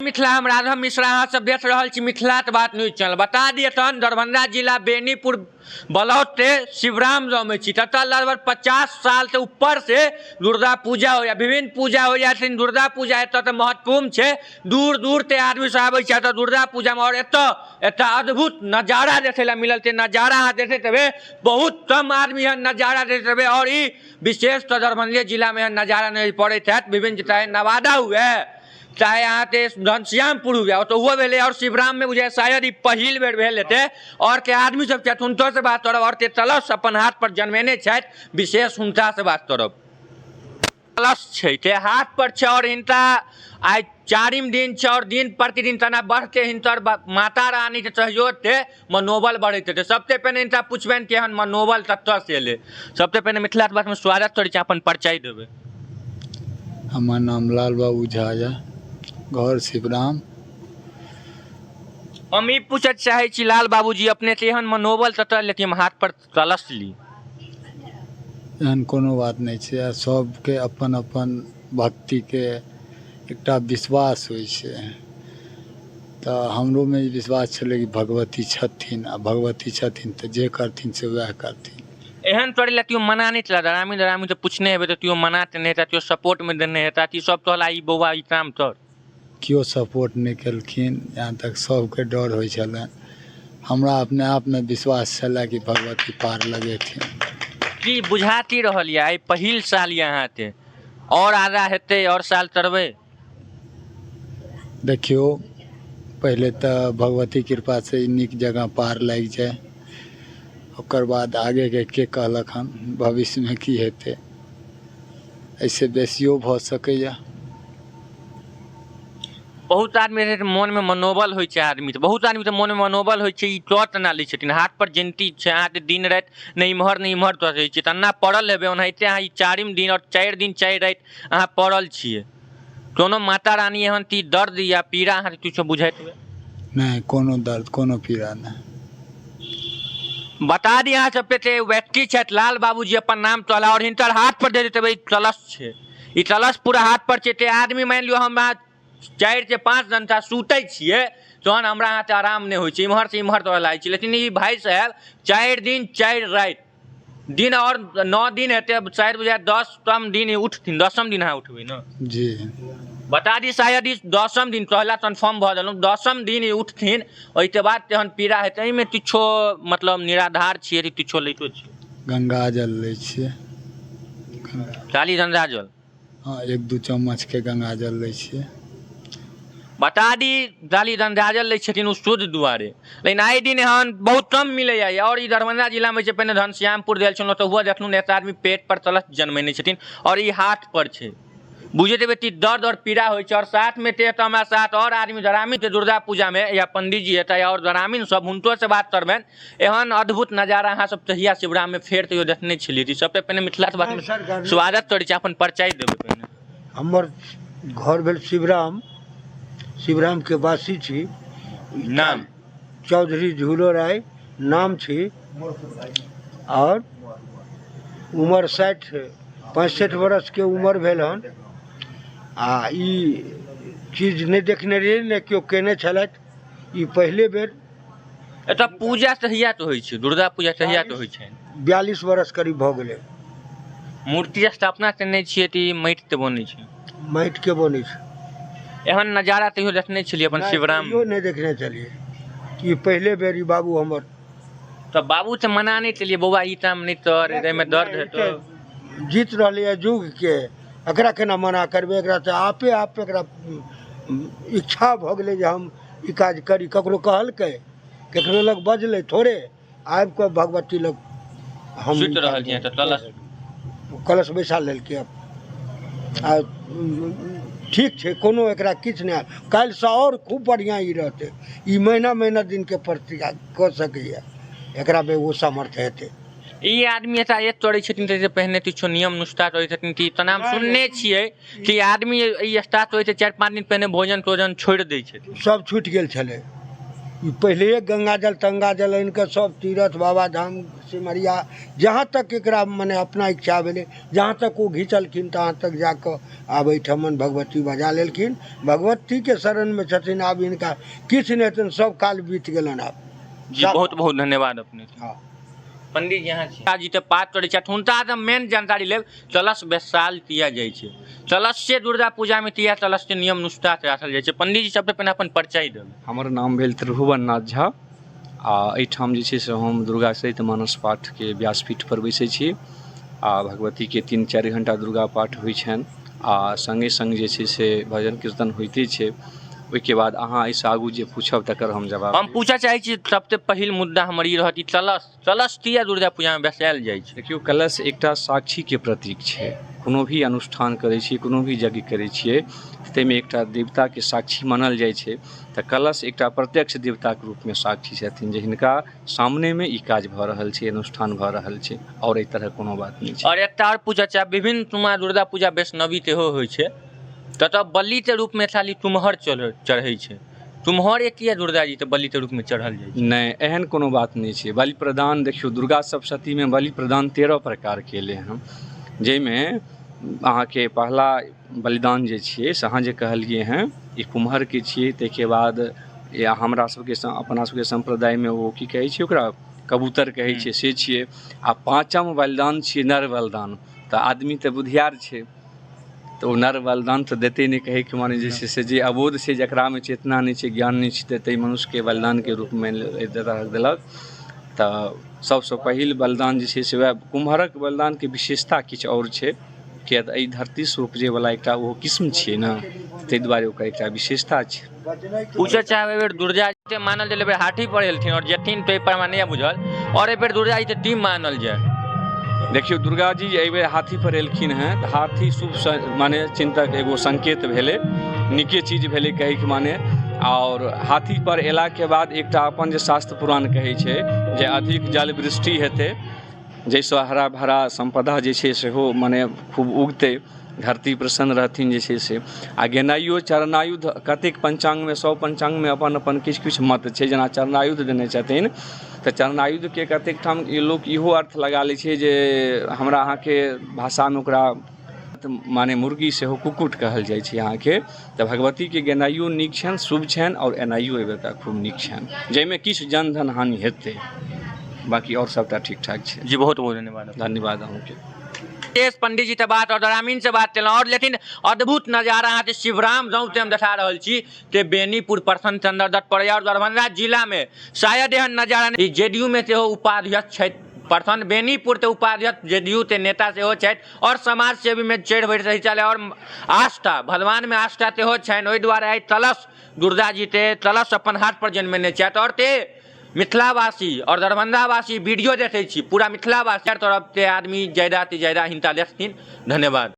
मिथिला, हम राघव मिश्रा, अहाँ सब देख रहल छी मिथिलाक बात न्यूज चैनल। बता दिए तहन दरभंगा जिला बेनीपुर ब्लॉक के शिवराम गाँव में छी। ततऽ लगभग 50 साल से ऊपर से दुर्गा पूजा होइए, विभिन्न पूजा होइए। लेकिन दुर्गा पूजा एतऽ तऽ महत्वपूर्ण छै, दूर दूर से आदमी सब आबै छै एतऽ दुर्गा पूजामे। आओर एतऽ एतऽ अद्भुत नजारा देखै लए मिलल छै। नजारा अहाँ देखैत हेबै, बहुत कम आदमी एहन नजारा देखैत हेबै। आओर ई विशेष तऽ दरभंगे जिलामे एहन नजारा नहि पड़ैत हैत। विभिन्न चाहे नवादा हुए, चाहे अहाँके घनश्यामपुर हुए, ओतहुओ भेलै। आओर शिवराममे बुझाइ शायद ई पहिल बेर भेल हेतै। आओर के आदमी सब छथि, हुनकोसँ बात करब। आओर के कलश अपन हाथ पर जनमेने छथि, विशेष हुनकासँ बात करब। कलश छै ते हाथ पर छै आओर हिनका आइ चारिम दिन छै आओर दिन प्रतिदिन तना बढ़ते हिनकर माता रानीके सहयोगसँ मनोबल बढ़ैत हेतै। सबसे पहिने हिनका पुछबनि कि एहन मनोबल कतऽसँ एलै। सबसे पहिने मिथिलाके बातमे स्वागत करै छी, अपन परिचय देबै। हमर नाम लाल बाबू झा यऽ, घर शिवराम। हम ई पूछऽ चाहै छी लाल बाबूजी, अपनेके एहन मनोबल कतऽ एलै कि हम हाथ पर कलश ली? एहन कोनो बात नहि छै। आ सबके अपन अपन भक्तिके एकटा विश्वास होइ छै, तऽ हमरोमे ई विश्वास छलै कि भगवती छथिन, आ भगवती छथिन तऽ जे करथिन से वएह करथिन। एहन तोरे लए केओ मना नहि छलै? दरामी दरामी तऽ पुछने हेबै, तऽ केओ मना तऽ नहि हेता, केओ सपोर्टमे देने हेता कि सब कहला ई बौआ ई काम कर? केओ सपोर्ट नहि केलखिन, यहाँ तक सबके डर होइ छलनि। हमरा अपने आपमे विश्वास छलै कि भगवती पार लगेथिन। की बुझा की रहल यऽ? आइ पहिल साल यऽ अहाँके, आओर आगाँ हेतै, आओर साल करबै? देखियौ, पहिले तऽ भगवती कृपासँ ई नीक जकाँ पार लागि जाय, ओकर बाद आगेके के कहलक हन भविष्यमे की हेतै, एहिसँ बेसियो भऽ सकैए। बहुत आदमी रहै मोनमे मनोबल होइ छै आदमीके, बहुत आदमीके मोनमे मनोबल होइ छै, ई टॉर्च ना लै छथिन। हाथ पर जयन्ती छै अहाँके, दिन राति नहि इम्हर नहि इम्हर रहै छै, तन्ना पड़ल हेबै ओनाहिते। अहाँ ई चारिम दिन आओर 4 दिन 4 राति अहाँ पड़ल छियै, कोनो माता रानी एहन ती दर्द या पीड़ा अहाँके किछो बुझाइत हुए? नहि, कोनो दर्द कोनो पीड़ा नहि। बता दी अहाँ सबके ते व्यक्ति छथि लाल बाबूजी, अपन नाम तोला। आओर हिनकर हाथ पर दे देबै कलश छै, ई कलश पूरा हाथ पर छै। ते आदमी मानि लियौ हम अहाँ 4 से 5 घंटा सुतै छियै तहन हमरा हाथ आराम नहि होइ छै, इम्हर से इम्हर दौड़ लागै छै। लेकिन ई भाय साहेब 4 दिन 4 राति दिन आओर 9 दिन हेतै 4 बजे, 10म दिन उठथिन। 10म दिन अहाँ उठबै ने? जी। बता दी शायद ई 10म दिन, पहला कन्फर्म भऽ गेलहुँ, 10म दिन ई उठथिन। ओहिके बाद तेहन पीड़ा हेतै। एहिमे किछो मतलब निराधार छियै कि किछो लैतो छियै? गंगा जल लै छियै। खाली गंगा जल? हँ, 1-2 चम्मचके गंगा जल लै छियै। बता दी डाली गंगाजल लै छथिन ओ शुद्ध दुआरे। लेकिन आइ दिन एहन बहुत कम मिलैए। आओर ई दरभंगा जिलामे छै। पहिने घनश्यामपुर गेल छलहुँ तऽ ओहो देखलहुँ, एक आदमी पेट पर तलस जनमेने छथिन आओर ई हाथ पर छै। बुझैत हेबै कि दर्द आओर पीड़ा होइ छै। आओर साथमे ते तऽ हमरा साथ आओर आदमी ग्रामीण छै दुर्गा पूजामे, या पंडीजी हेतै आओर ग्रामीण सब, हुनको से बात करबनि। एहन अद्भुत नजारा अहाँ सब तहिया शिवराममे फेर तैयो देखने छलियै? सबसँ पहिने मिथिलाके बातमे स्वागत करै छी, अपन परिचय देबै पहिने। हमर घर भेल शिवराम, शिवरामके वासी छी। नाम? चौधरी झूलो राय नाम छी आओर उमर 60-65 बरसके उमर भेल हन। आ ई चीज नहि देखने रहियै, नहि केओ केने छलथि, ई पहिले बेर। एतऽ पूजा कहिया तऽ होइ छै? दुर्गा पूजा कहिया तऽ होइ छै? 42 बरस करीब भऽ गेलै। मूर्ति स्थापना केने छियै तऽ ई माटिके बनै छै? माटिके बनै छै। एहन नजारा तैयो देखने छलियै अपन शिवराम? कहियो नहि देखने छलियै, ई पहिले बेर ई बाबू हमर। तऽ बाबू तऽ मना नहि केलियै, बौआ ई काम नहि कर, एहिमे दर्द हेतौ? जीत रहलैए युगके, एकरा केना मना करबै? एकरा तऽ आपे आप एकरा इच्छा भऽ गेलै जे हम ई काज करी। ककरो कहलकै, ककरो लग बजलै थोड़े, आबि कऽ भगवती लग हम सुति रहल छियै तऽ कलश कलश बैसा लेलकै। आ ठीक छै, कोनो एकरा किछु नहि। काल्हिसँ आओर खूब बढ़िआँ ई रहतै। ई महीना महीना दिनके प्रतिज्ञा कऽ सकैए, एकरामे ओ सामर्थ्य हेतै। ई आदमी एतऽ एक करै छथिन तऽ पहिने किछो नियम नुस्खा करै छथिन कि? तना हम सुनने छियै कि आदमी ई स्टार्ट होइ छै 4-5 दिन पहिने भोजन तोजन छोड़ि दै छथिन। सब छूटि गेल छलै। ई पहिलैए गङ्गाजल तङ्गाजल आनि कऽ सब तीरथ बाबाधाम सिमरिया जहाँ तक एकरा मने अपना इच्छा भेलै, जहाँ तक ओ घिचलखिन तहाँ तक जाकऽ आब एहिठमन भगवती बजा लेलखिन। भगवतीके शरणमे छथिन। आब हिनका किछु नहि हेतनि, सब काल बीत गेलनि आब। जी, बहुत बहुत धन्यवाद अपने। हँ। पंडित जी, अहाँ छी जी तऽ पाठ करै छथि, हुनका तऽ मेन जानकारी लेब। कलश बेसाल किया जाइ छै? कलश से दुर्गा पूजामे किया कलशके नियम नुस्खा राखल जाइ छै? पंडित जी, सबसँ पहिने अपन परिचय देब। हमर नाम भेल त्रिभुवन नाथ झा आ एहिठाम जे छै से हम दुर्गा चरित मानस पाठके व्यासपीठपर बैसै छी आ भगवतीके 3-4 घण्टा दुर्गा पाठ होइ छनि आ सङ्गे सङ्ग जे छै से भजन कीर्तन होइते छै। ओहिके बाद अहाँ एहिसँ आगू जे पूछब तकर हम जवाब हम पूछऽ चाहै छी। सबसँ पहिल मुद्दा हमर ई रहत, ई कलश, कलश किया दुर्गा पूजामे बसायल जाइ छै? देखियौ, कलश एकटा साक्षीके प्रतीक छै। कोनो भी अनुष्ठान करै छियै, कोनो भी यज्ञ करै छियै, ताहिमे एकटा देवताके साक्षी मानल जाइ छै। तऽ कलश एकटा प्रत्यक्ष देवताके रूपमे साक्षी छथिन जे हिनका सामनेमे ई काज भऽ रहल छै, अनुष्ठान भऽ रहल छै। आओर एहि तरहक कोनो बात नहि छै। आओर एकटा आओर पूछऽ चाहब, विभिन्न ठुमा दुर्गा पूजा वैष्णवी सेहो होइ छै, ततऽ बलिके रूपमे खाली कुम्हर चढ़ै छै। कुम्हर एक किया दुर्गा जी तऽ बलिके रूपमे चढ़ल जाइ छै? नहि, एहन कोनो बात नहि छै। बलि प्रदान, देखियौ, दुर्गा सप्तशतीमे बलि प्रदान 13 प्रकारके एलै हँ, जाहिमे अहाँके पहला बलिदान जे छियै से अहाँ जे कहलियै हँ ई कुम्हरके छियै। ताहिके बाद या हमरा सबके, अपना सबके सम्प्रदायमे ओ की कहै छै ओकरा, कबूतर कहै छै, से छियै। आ पाँचम बलिदान छियै नर बलिदान। तऽ आदमी तऽ बुधियार छै, तऽ ओ नर बलिदान तऽ देतै नहि। कहैके माने जे छै से जे अबोध छै, जकरामे चेतना नहि छै, ज्ञान नहि छै, तऽ ताहि मनुष्यके बलिदानके रूपमे एहि तरहक देलक। तऽ सभसँ पहिल बलिदान जे छै से वएह कुम्हरक बलिदानके विशेषता किछु आओर छै, किएक तऽ एहि धरतीसँ उपजैवला एकटा ओ किस्म छियै ने, ताहि दुआरे ओकर एकटा विशेषता छै। पूछऽ चाहब, एहि बेर दुर्गा जी मानल जाय, एहि बेर हाथी पर एलखिन आओर जेथिन तऽ एहि पर हमरा नहि बुझल, आओर एहि बेर दुर्गा जी के टीम मानल जाय? देखियौ, दुर्गा जी एहि बेर हाथी पर एलखिन हेँ तऽ हाथी शुभ माने चिन्तक एगो संकेत भेलै, नीके चीज भेलै कहैके माने। आओर हाथी पर एलाके बाद एकटा अपन जे शास्त्र पुराण कहै छै जे अधिक जल वृष्टि हेतै, जाहिसँ हरा भरा सम्पदा जे छै सेहो मने खूब उगतै, धरती प्रसन्न रहथिन जे छै से। आ गेनाइयो चरणायुध कतेक पञ्चाङ्गमे, सभ पञ्चाङ्गमे अपन अपन किछु किछु मत छै। जेना चरणायुध देने छथिन तऽ चरणायुधके कतेक ठाम लोक इहो अर्थ लगा लै छै जे हमरा अहाँके भाषामे ओकरा माने मुर्गी सेहो कुक्कुट कहल जाइ छै अहाँके। तऽ भगवतीके गेनाइयो नीक छनि, शुभ छनि, आओर एनाइयो एहिबेरका खूब नीक छनि, जाहिमे किछु जन धन हानि हेतै, बाँकी आओर सभटा ठीक ठाक छै। जी, बहुत बहुत धन्यवाद। धन्यवाद अहूँके। शेष पंडित जी से बात और ग्रामीण से बात केलहुँ और लेकिन अद्भुत नजारा अहाँके शिवराम गाँव से हम देखा रहल छी ते बेनीपुर प्रखंड के अंतर्गत पड़ैया और दरभंगा जिला में शायद एहन नजारा नहि। जेडीयू में सेहो उपाध्यक्ष छथि, प्रखंड बेनीपुर के उपाध्यक्ष जेडीयू के नेता सेहो छथि और समाज सेवी में चढ़ि बढ़ि रही चले और आस्था भगवान में आस्था सेहो छनि। ओहि दुआरे आइ कलश दुर्गा जी के कलश अपन हाथ पर जन्मेने छथि और ते मिथिलावासी और दरभंगावासी वीडियो देखै छी, पूरा मिथिलावासी तरफ के आदमी ज्यादा से ज्यादा हिनका देखथिन। धन्यवाद।